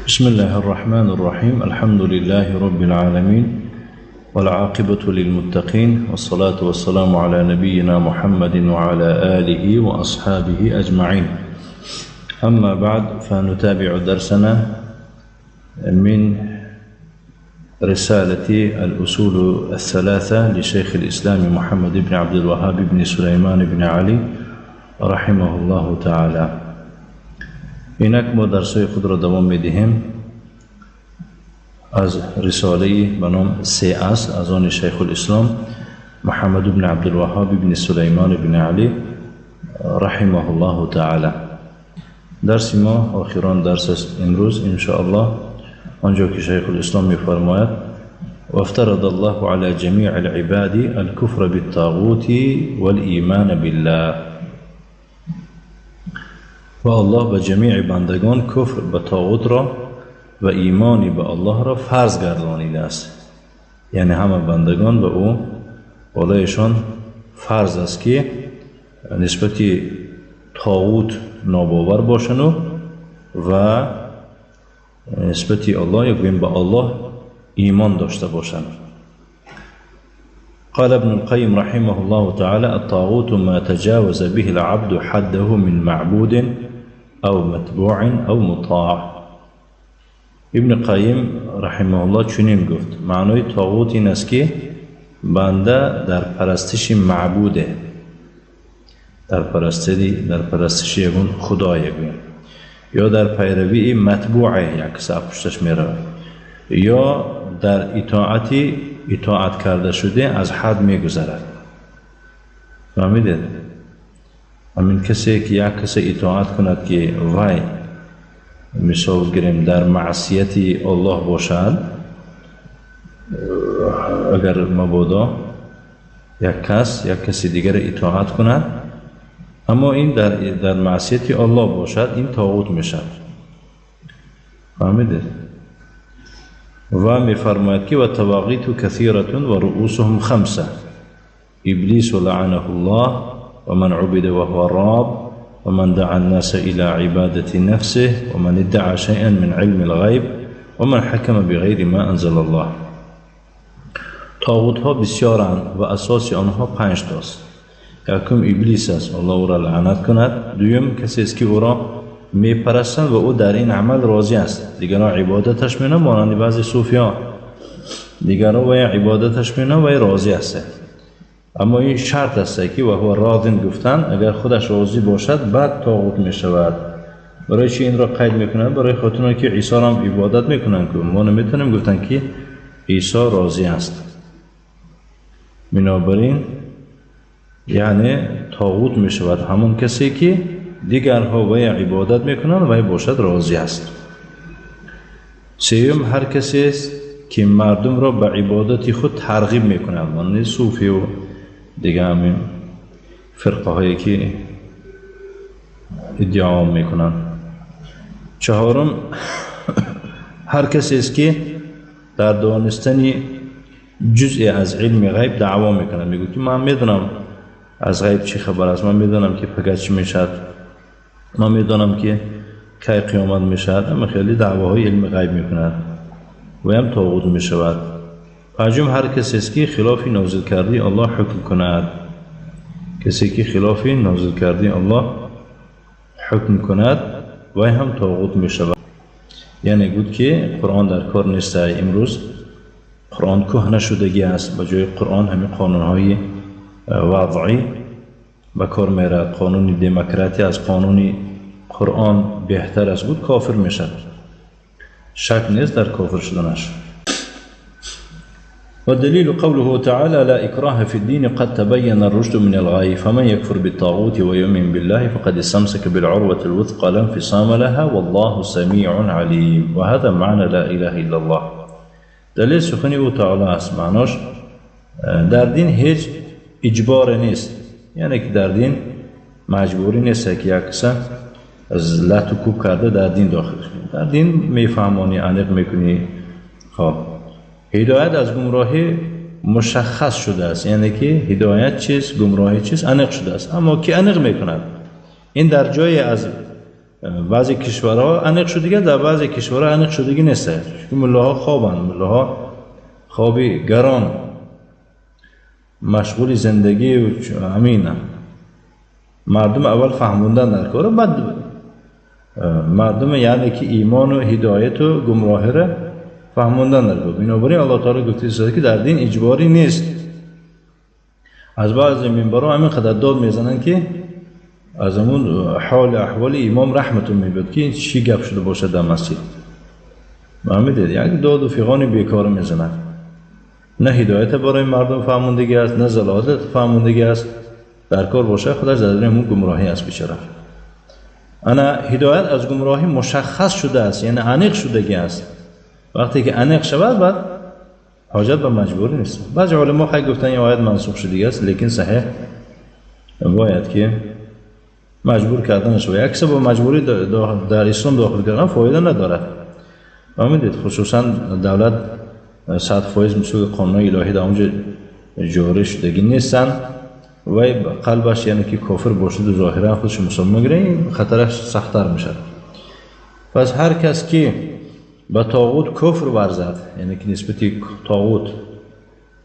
بسم الله الرحمن الرحيم. الحمد لله رب العالمين، والعاقبة للمتقين، والصلاة والسلام على نبينا محمد وعلى آله وأصحابه أجمعين. أما بعد، فنتابع درسنا من رسالة الأصول الثلاثة لشيخ الإسلام محمد بن عبد الوهاب بن سليمان بن علي رحمه الله تعالى. اینک ما درسای خود را دوام میدهیم از رساله به نام سه اصل از آن شیخ الاسلام محمد بن عبدالوهاب بن سلیمان بن علی رحمه الله تعالی. درس ما آخران درس است امروز انشاءالله، آنجا که شیخ الاسلام میفرماید: وافترض الله على جميع العباد الكفر بالطاغوت والایمان بالله. و الله به جمیع بندگان کفر به طاغوت را و ایمانی به الله را فرض گردانیده است. یعنی همه بندگان به او بالایشان فرض است که نسبت طاغوت ناباور باشند و نسبت الله یا گوییم به الله ایمان داشته باشند. قال ابن القيم رحمه الله تعالى: الطاغوت ما تجاوز به العبد حده من معبود او متبوع او مطاع. ابن قیم رحمه الله چنین گفت: معنای طاغوت این است که بنده در پرستش معبوده، در پرستش یگون خدای گویم، یا در پیروی متبوعه، یک کس پشتش میرود، یا در اطاعت کرده شده از حد میگذرد. فهمیدید؟ همین کسی که یک کسی اطاعت کند که وی مثال گیریم در معصیت الله باشد، اگر مبادا یک کس یک کسی دیگر اطاعت کند اما این در معصیت الله باشد، این طاغوت میشد. فهمیدید؟ و میفرماید که و تواغیت کثیرة و رؤوسهم خمسة: ابلیس لعنه الله، و من عبد وهو راب، و من دعا الناس الى عبادة نفسه، و من ادعى شيئا من علم الغیب، و من حکم بغیر ما انزل الله. طاغوت ها بسیارند و اساس آنها 5 تاست. یکم ابلیس است، الله او را لعنت کند. دوم کسی است که او را میپرستند و او در این عمل راضی است، دیگران عبادتش میکنند، مانند بعضی صوفیان دیگران و عبادتش میکنند و راضی است. اما این شرط است که و هو راض گفتن، اگر خودش راضی باشد بعد طاغوت میشود. برای چی این را قید میکنند؟ برای خاطر که عیسی را هم عبادت میکنند که ما نمیتونیم گفتن که عیسی راضی است. بنابراین یعنی طاغوت میشود همون کسی که دیگرها وی عبادت میکنند و وی باشد راضی است. سوم هر کسی است که مردم را به عبادت خود ترغیب میکنند، مانند صوفی و دیگه همین فرقه هایی که ادعا میکنند. چهارم هر کسی است که در دانستن جزئی از علم غیب دعوا میکنند، میگه که من میدونم از غیب چی خبر است، من میدونم که پگه چی میشد، من میدانم که کی قیامت میشود، اما خیلی دعواهای علم غیب میکند و هم طاغوت میشود. پنجم هر کسی است که خلاف نازل کرده الله حکم کند، کسی که خلاف نازل کرده الله حکم کند و هم طاغوت میشود. یعنی گفت که قرآن در کار نیست. امروز قرآن کهنه شدگی است، به جای قرآن همین قانونهای وضعی به کار میرد. قانون دموکراتی از قانون قرآن بهتر است بود، کافر میشد، شک نیست در کافر شدنش. و دلیل قوله تعالى: لا إكراه في الدين قد تبين الرشد من الغي فمن يكفر بالطاغوت ويؤمن بالله فقد استمسك بالعروة الوثقى لا انفصام لها والله سميع عليم. وهذا معنى لا إله إلا الله. دلیل سخنی او تعالی است، معناش در دین هیچ اجبار نیست، یعنی که در دین مجبوری نیست که یک کس از لط و کوب کرده در دین داخل کنی. در دین میفهمانی، عمیق میکنی. خب هدایت از گمراهی مشخص شده است، یعنی که هدایت چیست، گمراهی چیست، عمیق شده است. اما که عمیق میکند این در جای از بعضی کشورها انیق شدگی، در بعضی کشورها انیق شدگی نیست. چون ملاها خوابند، ملاها خوابی گران، مشغول زندگی و همینه. مردم اول فهموندن در کار، بعد مردم یعنی که ایمان و هدایت و گمراهی را فهموندن در کار. بنابراین الله تعالی گفته است که در دین اجباری نیست. از بعضی منبرها همین قدر داد میزنن که از همون حال احوال امام رحمتون میبود که چی گپ شده باشه در مسجد. فهمیدید؟ یعنی داد و فیغان بیکار میزنن. نه هدایت برای مردم فهموندگی است، نه زلالت فهموندگی است. در کار باشه خودش در همون گمراهی است بیچاره. انا هدایت از گمراهی مشخص شده است، یعنی انیق شدگی است. وقتی که انیق شود بعد حاجت به مجبوری نیست. بعضی علما خیلی گفتن این آیت منسوخ شده است، لیکن صحیح باید که مجبور کردنش و یک با مجبوری در اسلام داخل کردن فایده ندارد. فهمیدید؟ خصوصا دولت 100% مثل قانون الهی در اونجا جاری شدگی نیستن و قلبش یعنی که کافر باشد و ظاهرا خودش مسلمان گیره، این خطرش سخت‌تر میشه. پس هر کس که به طاغوت کفر ورزد، یعنی که نسبت طاغوت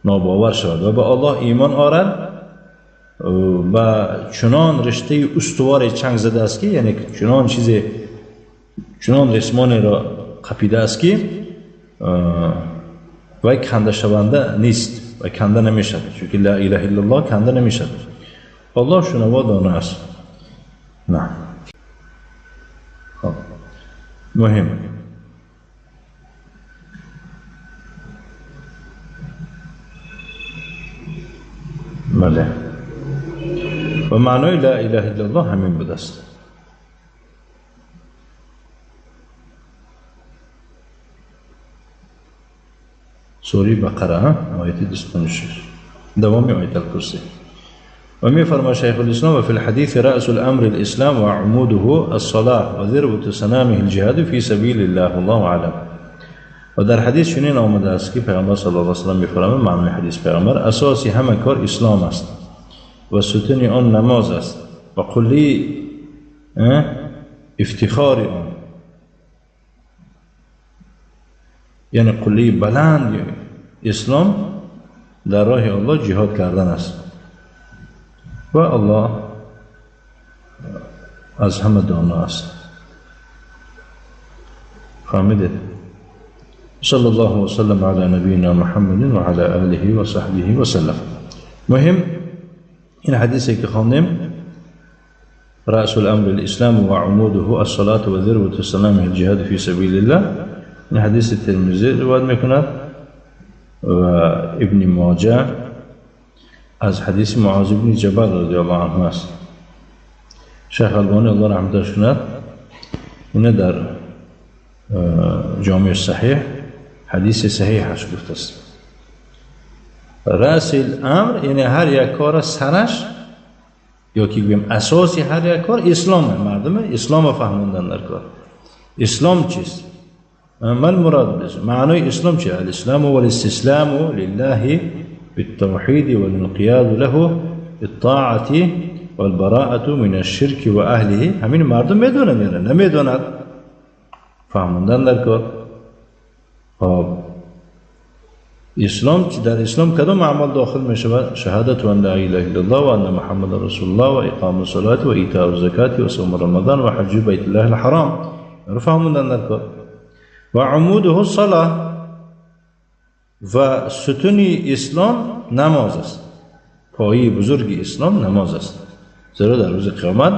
ناباور شود و به الله ایمان آرد، و چنان رشته استوار چنگ زده است که یعنی چنان چیز، چنان رسمان را قپیده است که وی کنده شونده نیست و کنده نمیشد، چون که لا اله الا الله کنده نمیشد. الله شنوا دانه است. نه خب مهم. بله، و معنای لا اله الا الله همین بوده است. سوره بقره آیت 26 دوام آیت الکرسی. و می فرما شیخ الاسلام و فی الحدیث رأس الامر الاسلام و عموده الصلاة و ذروة سنامه الجهاد فی سبیل الله والله اعلم. و در حدیث چنین آمده است که پیامبر صلی الله علیه و سلم می‌فرماید، معنای حدیث پیامبر اساس همه کار اسلام است و ستون آن نماز است و قلی افتخار آن، یعنی قلی بلند اسلام در راه الله جهاد کردن است و الله از همه دانا است. فهمیدید؟ صلی الله وسلم علی نبینا محمد و علی آله و صحبه و سلم. مهم این حدیثی که خواندیم، رأس الامر الاسلام و عموده الصلاة و ذروة سنامه الجهاد فی سبیل الله، این حدیث ترمذی روایت میکند و ابن ماجه از حدیث معاذ بن جبل رضی الله عنه است. شیخ البانی الله رحمتش کند اینه در جامع صحیح حدیث صحیحش گفته است. رأس الامر یعنی هر یک کار سرش، یا که بگیم اساس هر یک کار اسلامه. مردم اسلام فهموندن در کار. اسلام چیست؟ ما المراد به معنای اسلام چیه؟ الاسلام والاستسلام لله بالتوحید والانقیاد له بالطاعة والبراءة من الشرك واهله. همین مردم میدونن یا نمیدونن؟ فهموندن در کار. خب اسلام در اسلام کدام اعمال داخل می شود؟ شهادت ان لا اله الا الله و ان محمد رسول الله و اقام الصلاة و ایتاء الزکات و صوم رمضان و حج بیت الله الحرام. فهموندن در کار. و عموده الصلاة و ستون اسلام نماز است. پایه بزرگ اسلام نماز است، زیرا در روز قیامت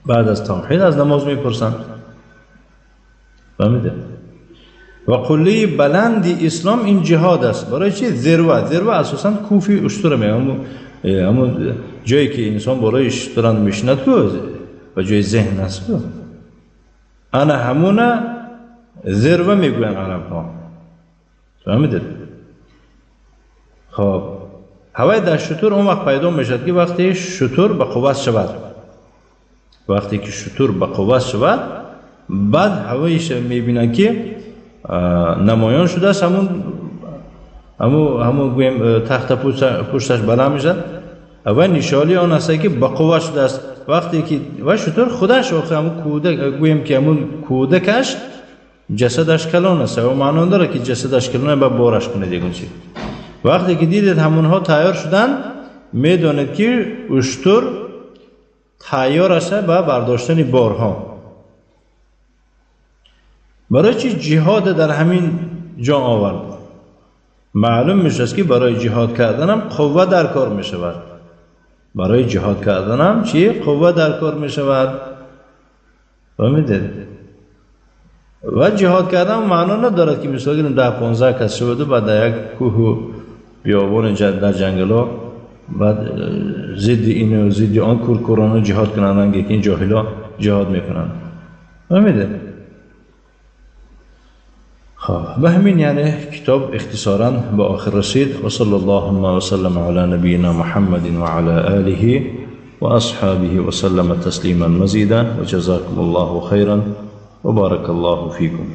بعد از توحید از نماز میپرسند. فهمیده؟ و قله بلند اسلام این جهاد است. برای چی؟ ذروه. ذروه اساسا کوفی اشتر می، همون جایی که انسان بالای اشتران میشند کو و جای ذهن است کو، انا همونه ذروه میگوین عرب ها. فهمیدید؟ خب هوای در شتر اون وقت پیدا میشد که وقتی شتر به قوت شود، وقتی که شتر به قوت شود بعد هوایش میبینه که نمایان شده است، همون گویم تخت پشتش بلند میشد و نشالی آن است که به قوت شده است. Вақте ки ва шутур худаш охир ҳамун кӯдак, гӯем ки ҳамун кӯдакаш ҷасадаш калон аст, ва маъно дорад ки ҷасадаш калон ба бораш кунед ягон чиз. Вақте ки дидед ҳамонҳо тайёр шуданд, медонед ки уштур тайёр аст ба бардоштани борҳо. Барои чи ҷиҳод дар ҳамин ҷо овард? Маълум мешавад ки барои ҷиҳод карданам қувва дар кор мешавад. Барои ҷиҳод карданам чи қувва дар кор мешавад? Фаҳмидед? Ва ҷиҳод кардан маъно надорад ки мисол гирем 10-15 кас шаваду баъд дар як кӯҳу биёбон дар ҷангалҳо баъд зидди ину зидди он куркурону ҷиҳод кунанд, ранге ки ин ҷоҳило ҷиҳод мекунанд. Фаҳмидед? خب به همین یعنی کتاب اختصارا به آخر رسید. و صلی الله و سلم علی نبینا محمد و علی آله و اصحابه و سلم تسلیما مزیدا و جزاکم الله خیرا و بارک الله فیکم.